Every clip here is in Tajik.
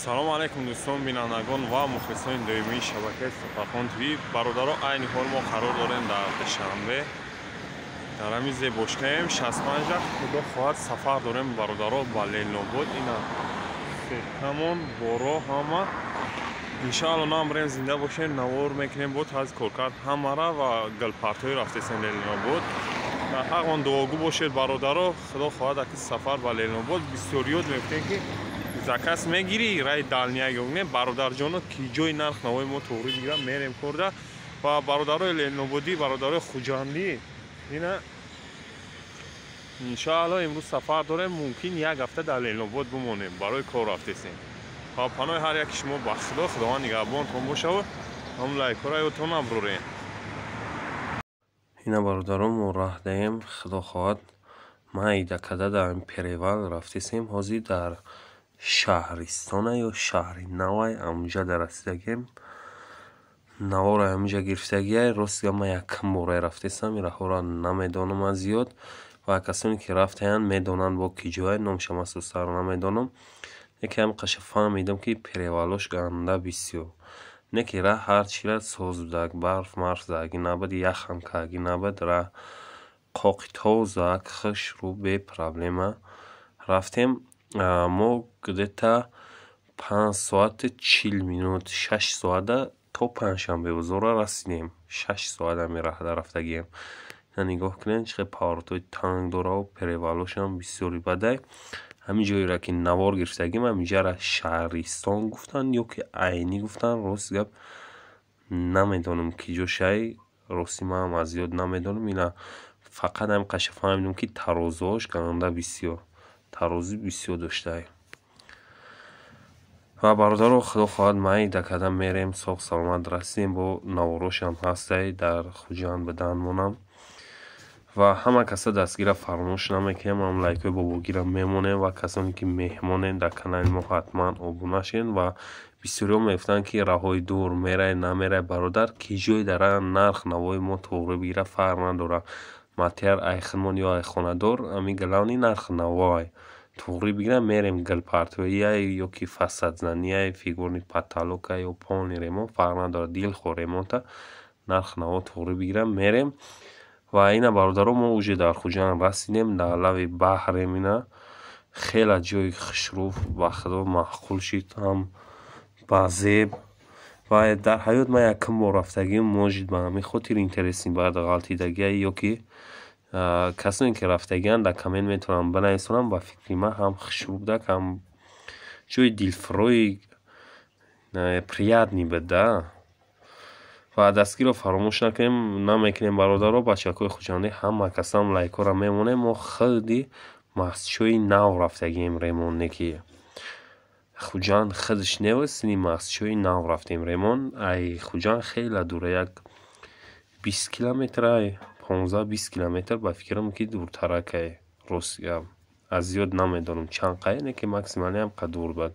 Салом алейкум дӯстон, бинандагон ва мухлисони доимии шабакаи Сафархон ТВ. Бародаро, айни ҳол мо қарор дорем дар Душанбе, дар ҳамин зебошкаем 65 ра. Худо хоҳад сафар дорем бародаро ба Ленинобод. Ина сетамон боро ҳама иншаалло намрем, зинда бошем, навор мекунем бо тарзи коркард ҳамара ва гулпартои рафтесем Ленинобод. Дар ҳақмон дуогӯ бошед бародаро. Худо хоҳад аки сафар ба Ленинобод. Бисёриёт мегуфтем ки заказ мегирӣ рай далния ёгне бародарҷоно, ки ҷои нарх навои мо туғри бигирам, мерем корда. Ва бародарои Ленинободӣ, бародарои Хуҷандӣ, ина иншаалло имрӯз сафар дорем, мумкин як ҳафта дар Ленинобод бимонем, барои кор рафтесем. Ва паноҳи ҳар яки шумо ба Худо, Худованд нигаҳбонтон бошаву ҳам лайкҳоро ёдтон набурен. Ина бародарон, мо раҳ даем, Худо хоҳад майда када дар перевал рафтесем. Ҳозир дар шаҳристона ё шаҳри навай амҷа дарасидагем, навора амҷа гирифтагиай. Ростига ман якум бора рафтесам, ин раҳҳоро намедонам аз зиёд, ва касоне ки рафтаянд медонанд бо ки ҷое, номша махсусар намедонам. Яке ҳам қаша фаҳмидам ки перевалош ганда бисёр, не ки раҳ ҳар чира соз будак, барф марф заги набуд, яхам каги набуд, раҳ қоқи тозак, хушрӯ, бепроблема рафтем. Мо где-то 5 соату 40 минут, 6 соата то Панҷшанбе бозорро расидем. 6 соат ҳами раҳда рафтагием. Ина нигоҳ кунед, чӣ хел поворотҳои танг дораву перевалошам бисёри бадай. Ҳамин ҷоеро ки навор гирифтагим, ҳаминҷаро шаҳристон гуфтанд ё ки Айнӣ гуфтанд, рост гап намедонам ки ҷошай, рости манам аз ёд намедонам. Ина фақат ҳамин қаша фаҳмидам ки тарозуҳош ганда бисёр, тарозу бисёр доштай. Ва бародаро, Худо хоҳад майда када мерем, соғ саломат расидем, бо наворошам ҳастай дар Хуҷанд биданмонам. Ва ҳама каса дастгира фаромӯш намекунем, ҳам лайкҳои бобогира мемонем. Ва касоне ки меҳмонен дар канали мо, ҳатман обуна шавед. Ва бисёриҳо мегуфтанд ки раҳҳои дур мерай, намерай. Бародар, ки ҷое дар нарх навои мо туғри бигира, фарқ надорад, материал ай худмон ё ай хонадор, ҳамин главный нарх навоай туғри бигира, мерем. Гулпартоияй ё ки фасадзанияй, фигурный потолока ё полный ремонт, фарқ надорад, дилхоҳ ремонта нарх наво туғри бигира, мерем. Ва ина бародаро, мо уже дар Хуҷанд расидем, дар лави баҳрем. Ина хеле ҷои хушрӯ, ба Худо маъқул шид, ҳам ба зеб. Ва дар ҳаёт ман якум бор рафтагим, может ба ҳамин хотир интересный баъд ғалтидагия, ё ки касоне ки рафтагианд дар коммент метавонанд бинависонанд. Ба фикри ман ҳам хушрӯ будак, ҳам ҷои дилфурӯи приятный буд да. Ва дастгирро фаромӯш накунем, намекунем бародаро, бачакҳои хуҷандӣ, ҳама касам лайкҳоро мемонем. Мо худи мастчои нав рафтагием ремонт, не ки Хуҷанд худаш неву сини мастчои нав рафтем ремонт. Ай Хуҷанд хеле дура, як 20 километр, ай 15-20 километр ба фикрам ки дуртаракай. Рост гап аз зиёд намедонам чанд қай, не ки максимально ҳам қа дур бад.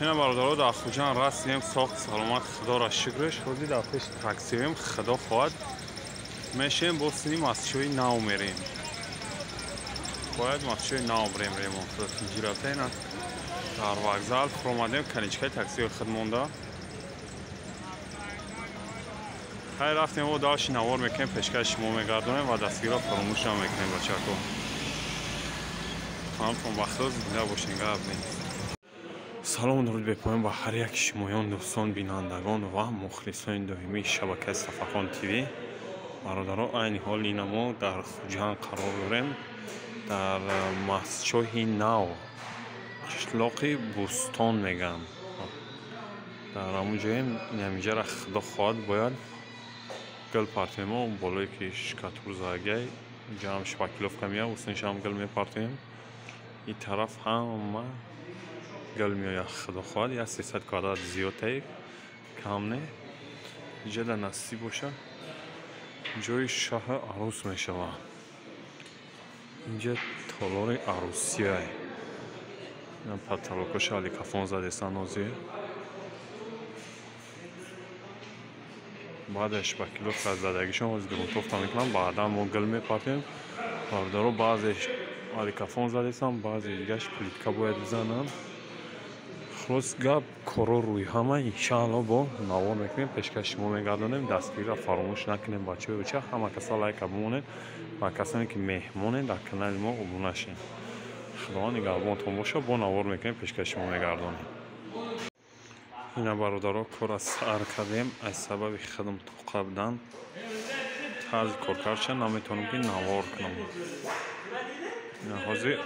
Ина бародаро, дар Хуҷанд расидем, соғ саломат, Худоро шукраш. Ҳозир дар пеши таксием, Худо хоҳад мешем, бо сини мастчои нав мерем. Бояд мастчои нав бирем ремонт. Худо тинҷи рафта. Ина дар вокзал фуромадем, каничкаи таксиҳои худ монда. Хайр, рафтем, о дальше навор мекунем, пешкаши шумо мегардонем ва дастгирро фаромӯш намекунем бачако. Ҳамтон ба Худо, зинда бошен, гап нест. Салом, дуруд бепоён ба ҳар яки шумоён дӯстон, бинандагон ва мухлисони доимии шабакаи Сафархон ТВ. Бародаро, айни ҳол ина мо дар Хуҷанд қарор дорем, дар мастчоҳи нав, қишлоқи Бӯстон мегӯянд. Дар ҳамон ҷоем, инаминҷаро Худо хоҳад бояд гул партоем. Мо болое ки шкатур загай, инҷаам шпаклёвка меяд, усунишам гул мепартоем. Ин тараф ҳама гул меояд, Худо хоҳад як 300 квадрат зиёдтаи, кам не. Инҷа дар насиб бошад ҷои шаҳр арӯс мешавад. Инҷа толори арӯсияй. Потолокоша аликафон задесан ҳозир. Баъдаш шпаклёвка задагишон ҳозир грунтовка мекунам, баъдан мо гул мепартем. Бародаро, баъзеш аликафон задесам, баъзе дигаш плитка бояд бизананд. Хулос гап коро рӯи ҳама иншаалло бо навор мекунем, пешкаши шумо мегардонем. Дастгириро фаромӯш накунем бачаҳои бача, ҳама каса лайка бимонед ва касоне ки меҳмонед дар канали мо обуна шед. Худованд нигаҳбонтон бошад, бо навор мекунем, пешкаши шумо мегардонем. Ина бародаро кора сар кардем, аз сабаби хидм тоқа будан тарзи коркардша наметавонем ки навор кунам. Ина ҳозир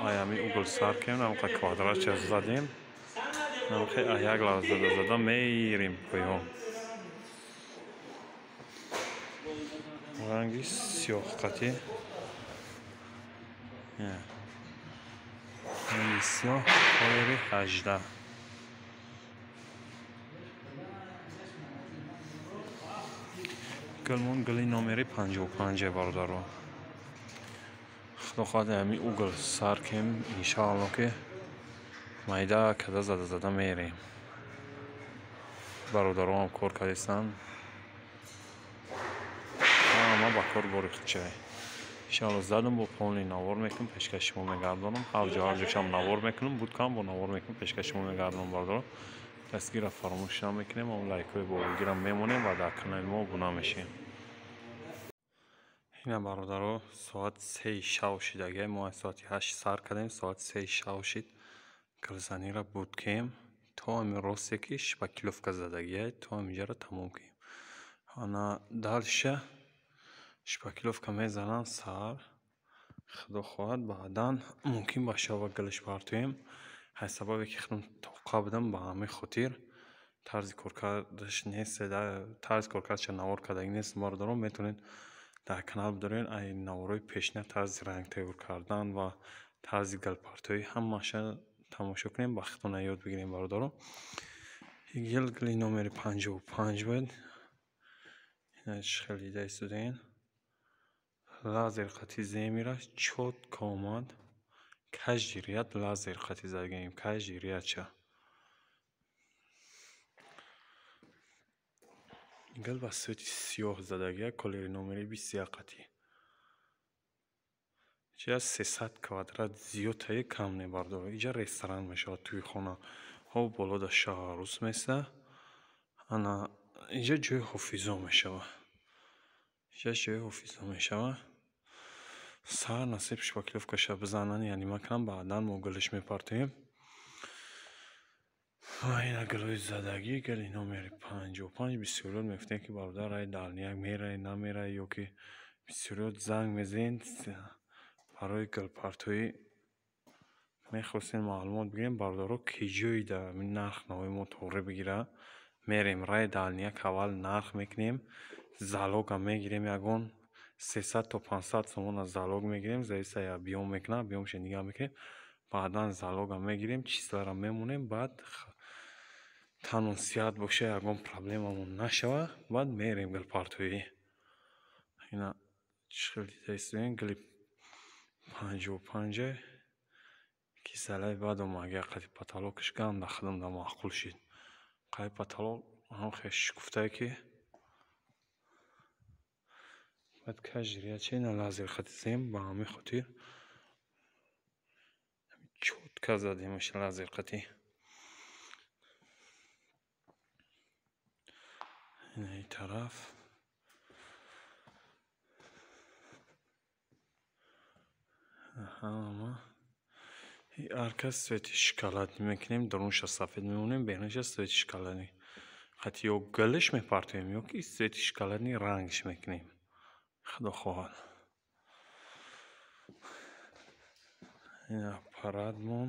аями угол сар кардем, намқа квадратша задем, намқа як лав зада зада меирем поён. Ранги сиёҳқатӣ, ранги сиёҳ колери 18. Гулмон гули номери 55 бародаро. Худо хоҳад ҳами угол сар кем, иншаалло ки майда када зада зада мерем. Бародароам кор кардистанд, ҳама ба кор бори худчай. Иншаалло задам бо полни навор мекунам, пешкаши шумо мегардонам. Ҳар ҷо ҳар ҷошам навор мекунам, буткам бо навор мекунам, пешкаши шумо мегардонам бародаро. Дастгирро фаромӯш намекунем, он лайкҳои бобогирам мемонем ва дар канали мо обуна мешем. Ина бародаро соат 3 шав шидагия, мо аз соати 8 сар кардем, соат 3 шав шид. Гулзаниро буд кем то ҳамин росте ки шпаклёвка задагия, то ҳаминҷаро тамом кунем. Ана дальше шпаклёвка мезанам сар, худо хоҳад баъдан мумкин ба шава гулш партоем. Аз сабабе ки худам тоқа будам, ба ҳамин хотир тарзи коркардаш нест, тарзи коркардша навор кардагӣ нест. Бародарон метавонед дар канал бидоред ай наворҳои пешина тарзи ранг тайёр кардан ва тарзи гулпартоӣ ҳамаша тамошо кунем, ба худтон ёд бигирем бародарон. Гул гули номери 55 буд. Ина чӣ хел дида истодаен. Лазер қати земира чётко омад. Каждый ряд лазер қати задагем, каждый рядча. Гул ба свети сиёҳ задагия, колери номери 21 қати. Иҷа 300 квадрат зиёдтае кам не бардор. Иҷа ресторан мешавад, тӯи хона. Ҳо боло да шаҳрус места. Ана иҷа ҷои ҳофизо мешавад. Иҷа ҷои ҳофизо мешавад. Сар насиб шпаклёвкаша бизананд, яъне макунам, баъдан мо гулш мепартоем. Ва ина гулҳои задагӣ, гули номери 55. Бисёриёт мегуфтем ки бародар рай далнияк мерай, намерай, ё ки бисёриёт занг мезанед барои гулпартоӣ мехостем маълумот бигирем. Бародаро ки ҷои дар нарх навои мо тоғрӣ бигира, мерем рай далнияк аввал нарх мекунем, залога мегирем, ягон 300 то 500 сомон аз залог мегирем, зависа я биём мекунам, биёмша нигаҳ мекунем, баъдан залога мегирем, числара мемонем, баъд танон сиҳат боша, ягон проблемамон нашава, баъд мерем гулпартоӣ. Ина чӣ хел дида истодаем, гули 55 ки салаи баъд омад, агар қади потолокаш ганда худам да маъқул шид. Қади потолок ҳам хел шукуфтае ки баъд каждый ряд ина лазер хати зем, ба ҳамин хотир чётко задемаш лазер қати. Ина ин тараф ҳама арка цвети шоколадӣ мекунем, дарунша сафед мемонем, берунша цвети шоколадӣ. Қати ё гулш мепартоем, ё ки цвети шоколадӣ рангш мекунем. Худо хоҳад. Ина аппаратмон,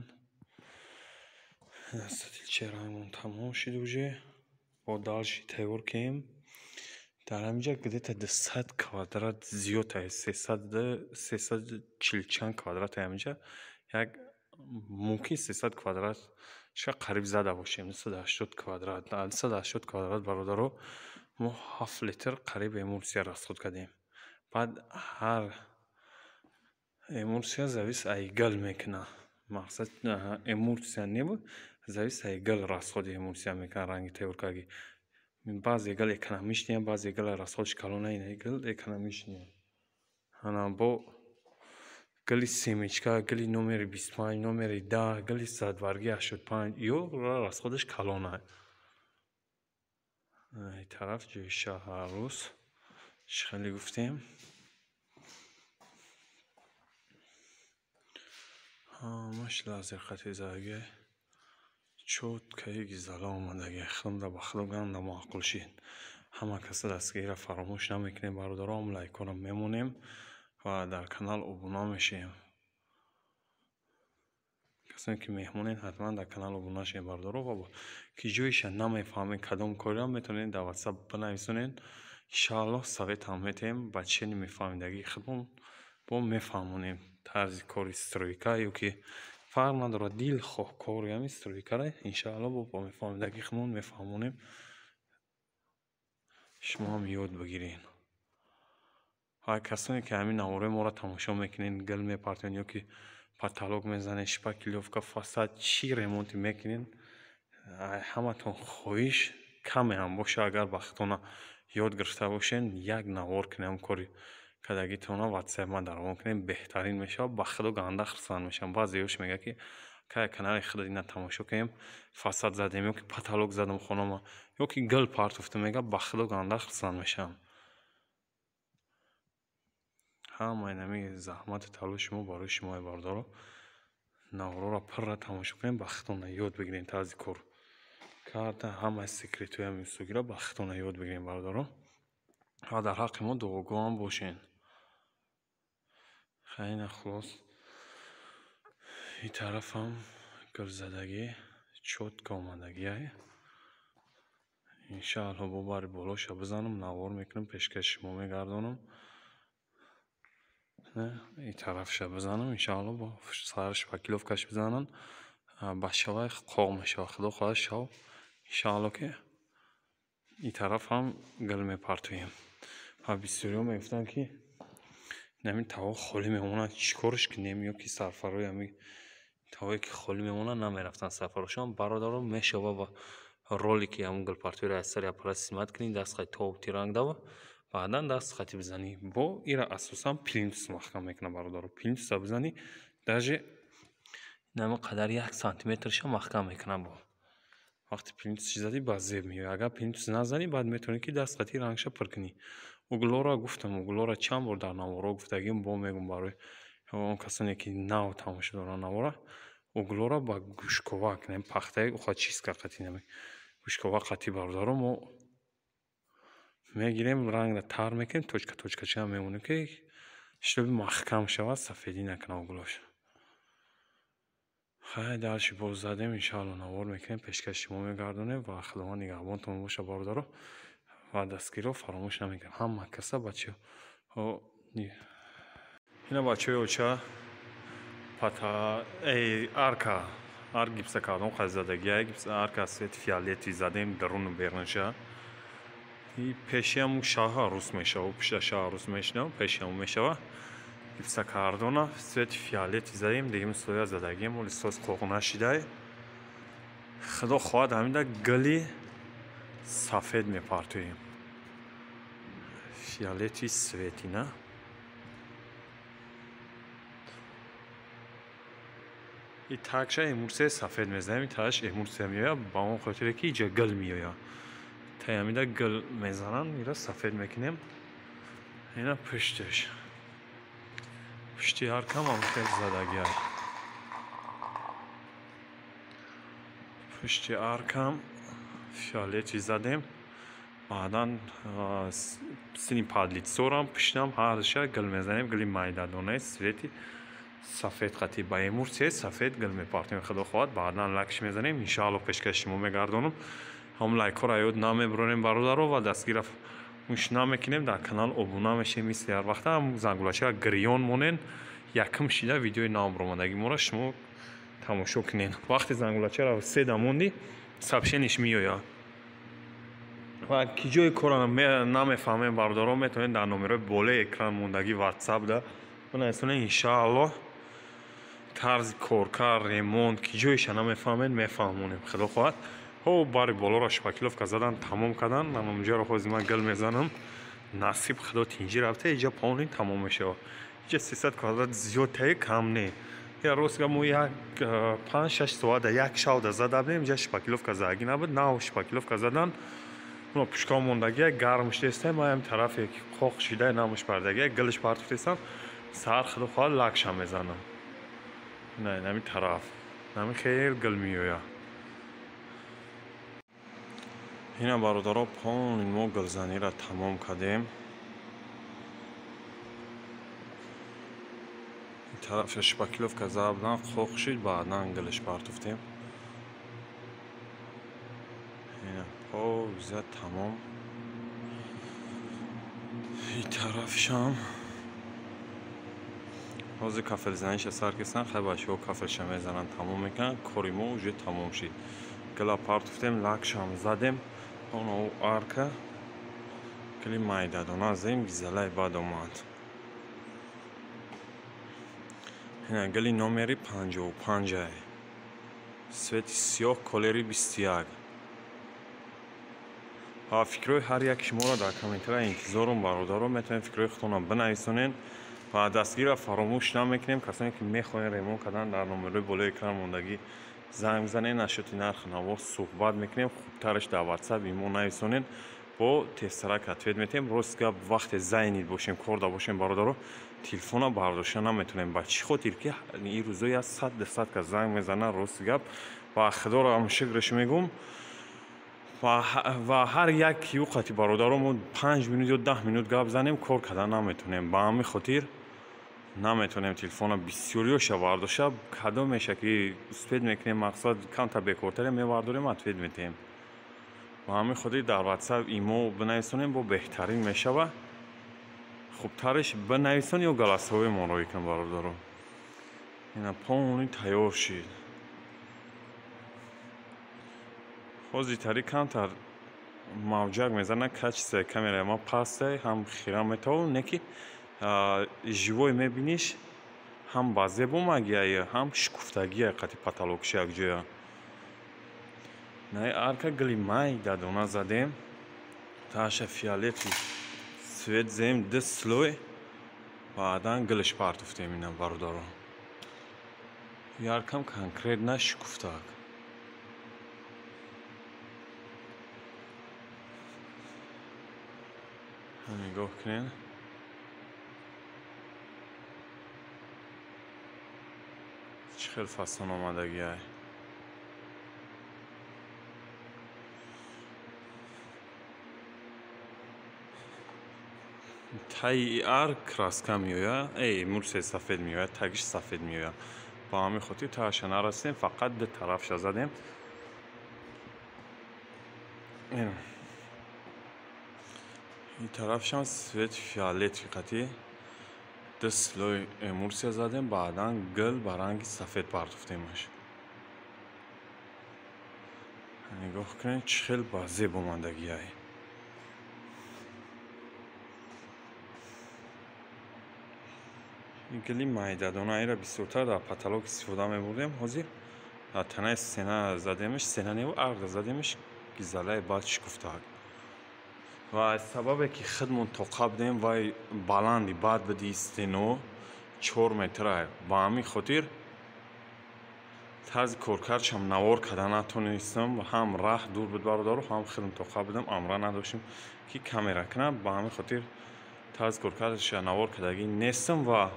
ина сатилчаи рангмон тамом шид уже. Бо дальше тайёр кунем. Дар ҳаминҷа где-то 200 квадрат зиёд аст, 340 чанд квадрат ҳаминҷа. Як мумкин 300 квадрат ша қариб зада бошем, 280 квадрат. 280 квадрат бародаро мо 7 литр қариб эмулсия расход кардем. Баъд ҳар эмулсия завис ай гул мекунад. Мақсад эмулсия небуд, завис ай гул расходи эмулсия мекунад ранги тайёр кардагӣ. Баъзе гул экономичния, баъзе гул расходш калона, ина гул экономичния. Ана бо Гили семечка, гили номери 25, номери 10, гили садварги 85, ё расходаш калона. Ин тараф ҷои шаҳаррӯз чӣ хеле гуфтем. Ҳамаш лазер хати задаги чёткаи гизала омадаги. Худамда ба худо ганда маъқул шид. Ҳама каса дастгирира фаромӯш намекунем бародарон, лайкҳоро мемонем ва дар канал обуна мешавем. Касоне ки меҳмонед, ҳатман дар канал обуна шавед бародаро, ва ки ҷоиша намефаҳмед кадом корро, метавонед дар WhatsApp бинависонед. Иншааллоҳ совет ҳам метаҳем, ба чени мефаҳмидагии худмон бо мефаҳмонем тарзи кори стройка ё ки фарқ надорад, дилхоҳ кори ҳамин стройкара иншааллоҳ бо мефаҳмидагии худмон мефаҳмонем, шумо ҳам ёд бигиред. Ва касоне ки ҳамин навораи моро тамошо мекунед, гил мепартоед ё ки потолок мезанед, шпаклёвка, фасад, чӣ ремонте мекунед, ҳаматон хоҳиш каме ҳам боша, агар ба худтона ёд гирифта бошед, як навор кунед, ҳам кори кардагитона WhatsApp ма даромон кунед, беҳтарин мешавад. Ба худо ганда хурсанд мешавам. Баъзеёш мегӯяд ки кай канали худат ина тамошо кунем, фасад задем ё ки потолок задам хонама, ё ки гил партофтем, мегӯяд, ба худо ганда хурсанд мешавам. Ҳамаи нами заҳмату талоши мо барои шумо, бародаро. Наворҳоро пурра тамошо кунед, ба худтона ёд бигиред тарзи кор карда, ҳамаи секретҳои ҳамин устогиро ба худтона ёд бигиред бародаро. Ва дар ҳаққи мо дуогӯ ҳам бошед. Хайна хулос, ин тарафам гулзадагӣ чётко омадагиай. Иншааллоҳ бо бари болоша бизанам, навор мекунам, пешкаши шумо мегардонам. Ин тарафша бизанам, иншааллоҳ бо сар шпаклёвкаш бизанам, ба шавай қоқ мешавад. Худо хоҳад шав, иншааллоҳ ки ин тараф ҳам гил мепартоем. Ва бисёриҳо мегуфтанд ки ҳамин таво холӣ мемонад, чӣ корш кунем, ё ки сарфарои ҳамин тавое ки холӣ мемонад намерафтанд сарфарошон. Бародаро, мешава ба ролики ҳамун гулпартоиро аз сари аппарат симат кунӣ, даст хати тобти ранг дава, баъдан даст хати бизанӣ. Бо ира асосан плинтус маҳкам мекунад бародаро. Плинтуса бизанӣ, даже инама қадар 1 сантиметрша маҳкам мекунад. Бо вақте плинтус задӣ, ба зеб меояд. Агар плинтус назанӣ, баъд метавонӣ ки даст хати рангша пур кунӣ. Углора гуфтам, углора чанд бор дар наворҳо гуфтагим, бо мегӯм барои он касоне ки нав тамошо доранд навора, углора ба гӯшкова кунем, пахтаи уха чистка қатӣ наме гӯшкова қатӣ бародаро мо мегирем, рангра тар мекунем, точка точкача мемонем ки шитоби маҳкам шавад, сафедӣ накунад углош. Хай дальше боз задем, иншааллоҳ навор мекунем, пешкаши шумо мегардонем ва Худованд нигаҳбонтон бошад бародаро. Ва дастгириҳо фаромӯш намекунем. Ҳама каса бачаҳо ина бачаҳои оча пата арка ар гипса кардам, қаз задагия гипса арка цвет фиолетовый задем даруну берунша. И пешиаму шаҳа рус мешава, пушта шаҳа рус мешава, пешиаму мешава. Гипса кардона цвет фиолетовый задем, дигим слоя задагием, оли соз қоқ нашидай. Худо хоҳад ҳаминда гили сафед мепартоем. Фиолетовый цвет ина. И такша эмулсияи сафед мезанем, и тааш эмулсия меояд, ба он хотире ки иҷа гил меояд. Таи ҳамида гил мезананд, ира сафед мекунем. Ина пушташ. Пушти ҳар кам ҳам хел задагиай. Пушти ҳар кам фиолетовый задем. Баъдан сини подлицорам пуштам ҳарша гил мезанем, гили майдадонаи цвети сафед қатӣ ба эмулсияи сафед гил мепартем. Худо хоҳад баъдан лакш мезанем, иншааллоҳ пешкаши шумо мегардонам. Ҳам лайкҳоро ёд намебаронем бародаро ва дастгира муш намекунем, дар канал обуна мешем мисли ҳар вақта, ҳам зангулачаро гирён монен, якум шида видеои нав баромадагии моро шумо тамошо кунед. Вақте зангулачаро седа мондӣ, сообщениш меояд. Ва ки ҷои корро намефаҳмем бародаро, метавонед дар номерои болои экран мондагӣ WhatsApp да бинависонед, иншааллоҳ тарзи коркар, ремонт, ки ҷоиша намефаҳмед, мефаҳмонем. Худо хоҳад. Ҳо бари болоро шпаклёвка задан, тамом кардан. Ман онҷаро ҳозир ман гил мезанам. Насиб Худо тинҷӣ рафта, иҷа полный тамом мешавад. Иҷа 300 квадрат зиёдтае кам не. Я рост га мо як 5-6 соата як шавда зада будем, иҷа шпаклёвка задаги набуд, нав шпаклёвка задан. Уна пушка мондагия, гармш дестем, маям тарафе ки қоқ шида намуш бардагия, гилш партофтесам, сар худо хоҳад лакша мезанам. На, нами тараф. Нами хел гил меоя. Ина бародаро полный мо гилзаниро тамом кардем. Ин тарафша шпаклёвка зада будан, қоқ шид, баъдан гилш партофтем. Ина покза тамом. Ин тарафшам ҳозир кафелзаниша сар кистан, хай бачаҳо кафелша мезананд, тамом мекунанд, кори мо уже тамом шид. Гила партофтем, лакшам задем, оно арка гили майдадона зем, гизалай бад омад. Ина гили номери 55 свети сиёҳ, колери 21. Ва фикрҳои ҳар яки шуморо дар комментария интизорум бародаро, метавонед фикрҳои худтонро бинависонед ва дастгирро фаромӯш намекунем. Касоне ки мехоҳем ремонт кардан, дар номерҳои болои экран мондагӣ занг бизанед, нашоти нархи наво суҳбат мекунем. Хубтараш дар WhatsApp имо нависонед, бо тезтарак ответ метиҳем. Рост гап, вақте зайнид бошем, корда бошем бародаро, телефона бардошта наметонем. Ба чӣ хотир ки ин рӯзо я 100-200 кас занг мезананд, рост гап, ва худоро ҳам шукраш мегӯм. Ва ҳар як юқати бародаро мо 5 минут ё 10 минут гап занем, кор кардан наметонем. Ба ҳамин хотир наметонем телефона бисёриёша бардошта, кадомеша ки успед мекунем, мақсад камтар бекортаре мебардорем, ответ метиҳем. Ба ҳамин хотир дар WhatsApp имо бинависонем, бо беҳтарин мешава. Хубтараш бинависон ё голосовой моро кун бародаро. Ина полный тайёр шид. Ҳозир тари камтар мавҷак мезанад, качествои камераи ма пастай, ҳам хира метавон, не ки живой мебиниш, ҳам ба зебомагиае, ҳам шукуфтагие қати потолокши якҷоя. Наи арка гили майдадона задем, таша фиолетовый цвет зем, ду слой, баъдан гилш партофтем. Ина бародаро, яркам конкретно шукуфтак. Нигоҳ кунед. Чӣ хел фасон омадагиай. Таи ар краска меояд, эмулсияи сафед меояд, тагиш сафед меояд. Ба ҳамин хотир тааша нарасидем, фақат ду тарафша задем. Ин тарафшам цвет фиолетовый қатӣ ду слой эмулсия задем, баъдан гил ба ранги сафед партофтемаш. Нигоҳ кунед, чӣ хел ба зеб омадагиай. Ин гили майдадона, инро бисёртар дар потолок истифода мебурдем. Ҳозир дар танаи стена задемаш, стена неву арда задемаш, гизалаи бад шукуфтак. Ва аз сабабе ки худмон тоқа будем, вай баланди бад буди стено 4 метра. Ба ҳамин хотир тарзи коркардшам навор карда натонистам. Ҳам раҳ дур буд бародаро, ҳам худм тоқа будам, амра надоштем ки камера кунам. Ба ҳамин хотир тарзи коркардша навор кардагӣ нестам ва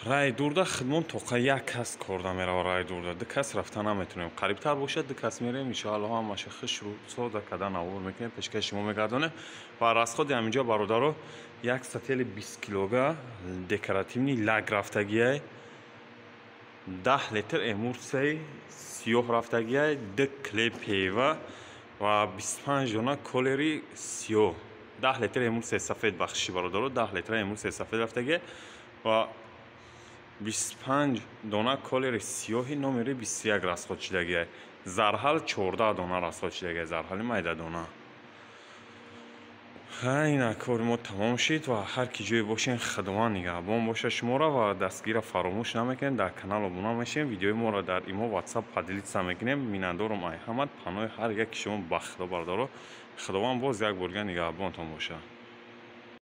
рай дурда худмон тоқа як кас корда мерава. Рай дурда ду кас рафта наметонем, қарибтар бошад ду кас мерем. Иншоалло ҳамаша хушру сода карда навор мекунем, пешкаши шумо мегардонем. Ва расходи ҳаминҷо бародаро як сатели 20 килога декоративный лак рафтагиай, 10 литр эмулсияи сиёҳ рафтагиай, 2 клей пева ва 25 дона колери сиёҳ, 10 литр эмулсияи сафед, бахшиши бародаро, 10 литр эмулсияи сафед рафтагиай ва 25 дона колери сиёҳи номери 21 расход шидагиай. Зарҳал 14 дона расход шидагиай, зарҳали майда дона. Ина кори мо тамом шид ва ҳар ки ҷое бошен, Худованд нигаҳбон боша шуморо ва дастгирро фаромӯш намекунем. Дар канал обуна мешем, видеои моро дар имо WhatsApp поделиться мекунем. Миннатдорум ай ҳамат, паноҳи ҳар яки шумо ба Худо бародаро. Худованд боз як борга нигаҳбонтон боша.